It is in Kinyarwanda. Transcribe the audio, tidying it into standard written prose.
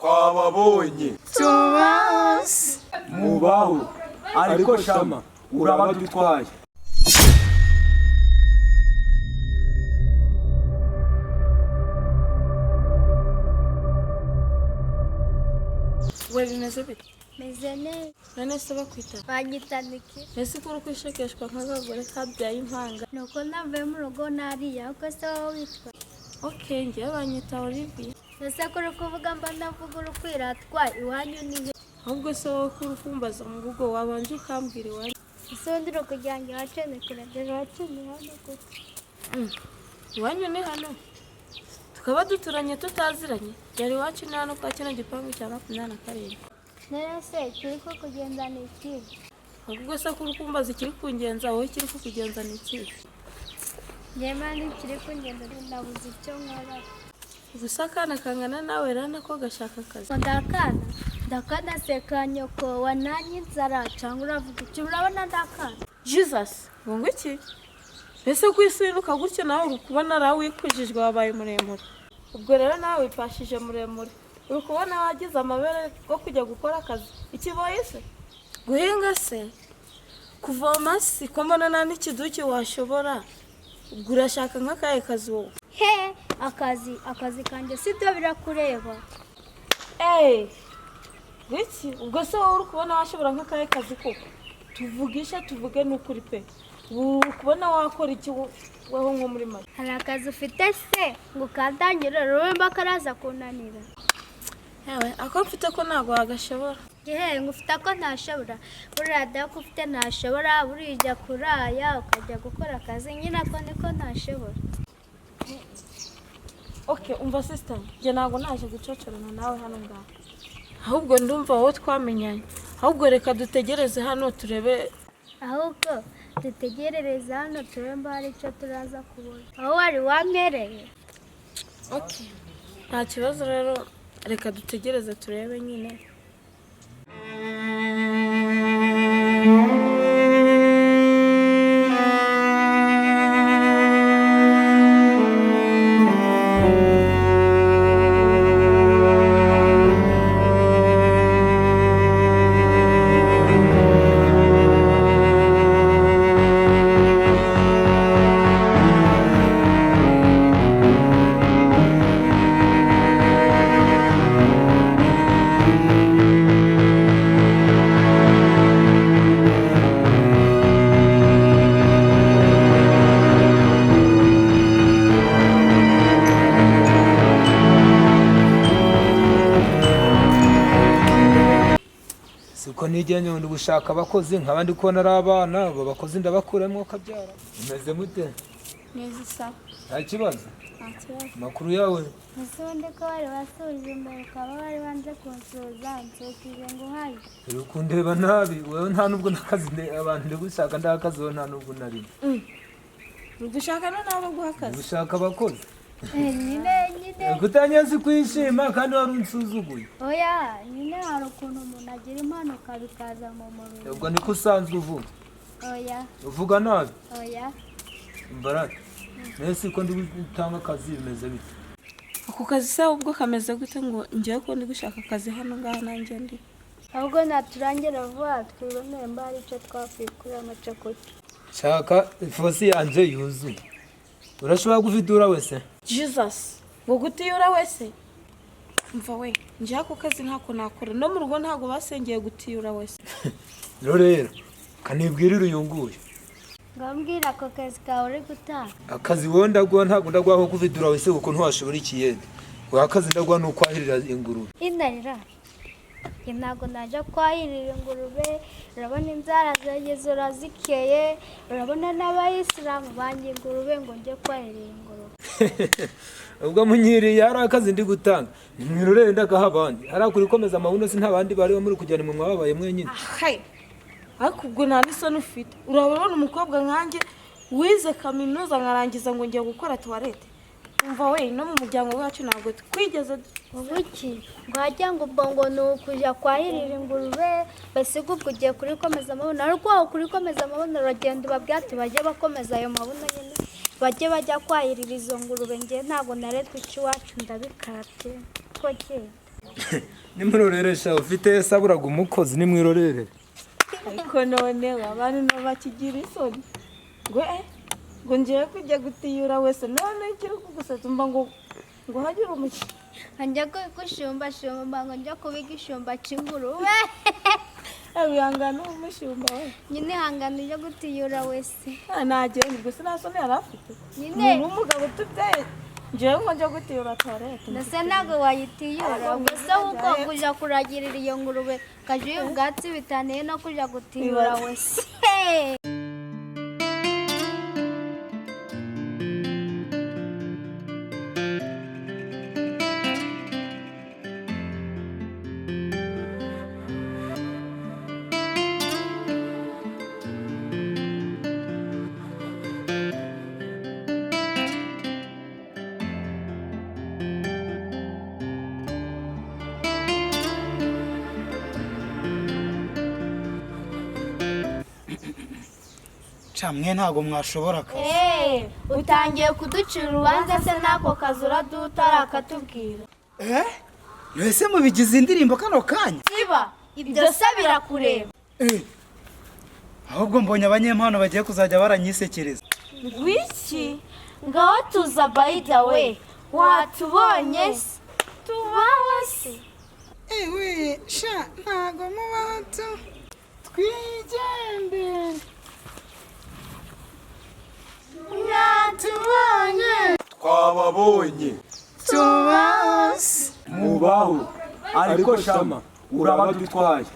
Twababonye. Tubasi. Mubaho. Ariko Shama, urabadutwaye. We bimeze bite? Meze neza. None se bakwita? Banyita Niki. Ese ko uri kwishekeshwa nk'akagore kabyaye impanga? Nuko navuye mu rugo nariye, ahubwo se wowe witwa? Okay, njyewe banyita Olivia. Ese ko uri kuvuga mba ndavuga uri kwiratwa, iwanyu ni he? Ahubwo se wowe ko uri kumbaza mu rugo, wabanje ukambwira iwanyu. Ese ubundi uri kugira ngo iwacu ni kure, dore iwacu ni hano gusa. Iwanyu ni hano, tukaba duturanye tutaziranye. Yari iwacu ni hano kwa kino gipangu cya 27. None se kiri ko kugenda ni ikihe? Ahubwo se ko uri kumbaza ikiri kungenza, wowe ikiri kukugenza ni ikihe? Njyewe mpamvu ikiri kugenda nabuze icyo nkora. Gusa akana kangana nawe rana ko gashaka akazi. Ndakana ndakana se ka nyoko wananye inzara, cyangwa uravuga icyo urabona ndakana. Jesus, ngo iki? Ese ku isi wiruka gutyo, nawe uri kubona rawe wikujijwe wabaye muremure. Ubwo rero nawe wipashije muremure, uri kubona wagize amabere yo kujya gukora akazi. Ikiboyi se? Guhinga se? Kuvoma se? Ko mbona nta n'ikiduki washobora? Ubwo urashaka nk'akahe kazi wowe? He, akazi kanjye si byo birakureba. Eee, iki? Ubwo se wowe uri kubona washobora nk'akahe kazi koko? Tuvugishe tuvuge n'ukuri pe. Ubu uri kubona wakora iki weho nko muri make? Hari akazi ufite se ngo ukandangire ruremba karaza kunanira? Yewe, ako mfite ko ntabwo wagashobora. Yewe, ngo ufite ako ntashobora? Buriya da ko ufite ntashobora, buriya ujya kuraya ukajya gukora akazi nyine, ako niko ntashobora. Okay, umva sister, njye ntabwo naje gucocorana nawe hano ngaho. Ahubwo ndumva wowe twamenyanye. Ahubwo reka dutegereze hano turebe. Ahubwo dutegerereze hano turebe hari icyo turaza kubona aho wari wampereye. Okay. Nta kibazo rero, reka dutegereze turebe nyine. Siko nigenge ndi gushaka abakozi, nkaba ndi kubona ari abana, abo bakozi ndabakuramo kabyara. Mumeze mute? Neza isa. Nta kibazo? Nta kibazo. Amakuru yawe? Ese ubundi ko wari wasubije imbere ukaba wari wanze kunsuhuza, nsukije ngo uhaye? Uri kundeba nabi wewe, nta nubwo nakazi abantu ndi gushaka ndakazi, wowe nta nubwo narimo. Dushaka no nabo guha Ndi akazi. gushaka abakozi. Nyine nyine. Kutanyazi kwishima kandi wari unsuzuguye. Oya nyine, hari ukuntu umuntu agira impanuka bikaza mu mubiri. Ubwo niko usanzwe uvuga? Oya. Uvuga nabi? Oya. Mbarate. Mbese ko ndi gutanga akazi bimeze bite? Ako kazi se ubwo kameze gute ngo njyewe ko ndi gushaka akazi hano ngaha nanjye ndi? Ahubwo naturangira vuba twibonere mba hari icyo twakwikuramo amacakoci. Shaka ifosi yanjye yuzuye. Urashobora guvidura wese? Jesus, ngo gutiyura wese? Mva we, njye ako kazi ntako nakora. No mu rugo ntabwo basengeye gutiyura wese. Rero kanibwirire uyu nguyu. Ngambwira ako kazi kawe uri gutanga. Akazi wowe ndaguha, ntabwo ndaguha ko kuvidura wese kuko ntiwashobora ikiyede. Wowe akazi ndaguha ni ukwahirira ingurube. Inarira. Njye ntabwo najya kwahirira ingurube, urabona inzara zanjye urazikeye, urabona n'abayisilamu banjye ingurube ngo njye kwahirira ingurube. Ubwo munyiriye hari akazi ndi gutanga. Nimwirore ndagaha abandi. Hari kuri komeza amabuno si nta bandi bari muri kujyana mu mwababaye mwenyine. Ahe, ariko ubwo nta n'isoni ufite. Urabona umukobwa nkanjye wize kaminuza nkarangiza ngo ngiye gukora tuwarete. Umva we, no mu muryango wacu ntabwo twigeze. Ubuki ngo wajya ngo ubwo ngo ni ukujya kwahirira ingurube, basiga ubwo ugiye kurikomeza amabuno, ariko aho kurikomeza amabuno uragenda ubabwira ati bajye bakomeza ayo mabuno nyine, bajye bajya kwahirira izo ngurube. Njye ntabwo naretwa iwacu ndabikarabye ko genda. Nimurorere sha, ufite saburaga umukozi, nimwirorere. Ariko noneho abantu nabo bakigira isoni ngo ngo ngiye kujya gutiyura wese. None ikiri kugusetsa, umva ngo hagire umukino. Njya gushumbashumba, ngo njya kuba igishumba cy'ingurube. Wihangana umushumba we. Nyine ihangane ujya gutiyura wese. Nagenda ubwo se, nta soni yari afite. Nyine. Umuntu w'umugabo utubyaye, ngewe ngo njya gutiyura toilette? Ndetse ntabwo wayitiyura gusa, kuko kujya kuragirira iyo ngurube ukajya uyiha ubwatsi bitaniye no kujya gutiyura wese. Ca mwe ntabwo mwashobora akazi. Utangiye kuducira urubanza se? N'ako kazi uraduha utarakatubwira? Eh, ese mubigize indirimbo kano kanya? Siba ibyo se, birakureba? Eh, ahubwo mbonye abanyempano bagiye kuzajya baranyisekereza. Wiki? Ngaho tuza. By the way, watubonye se? Tubaho se? Ewe sha, ntago mubaho tu, twigendere. Mwatubonye? Twababonye. Tubaho se? Mubaho, ariko shama urabadutwaye.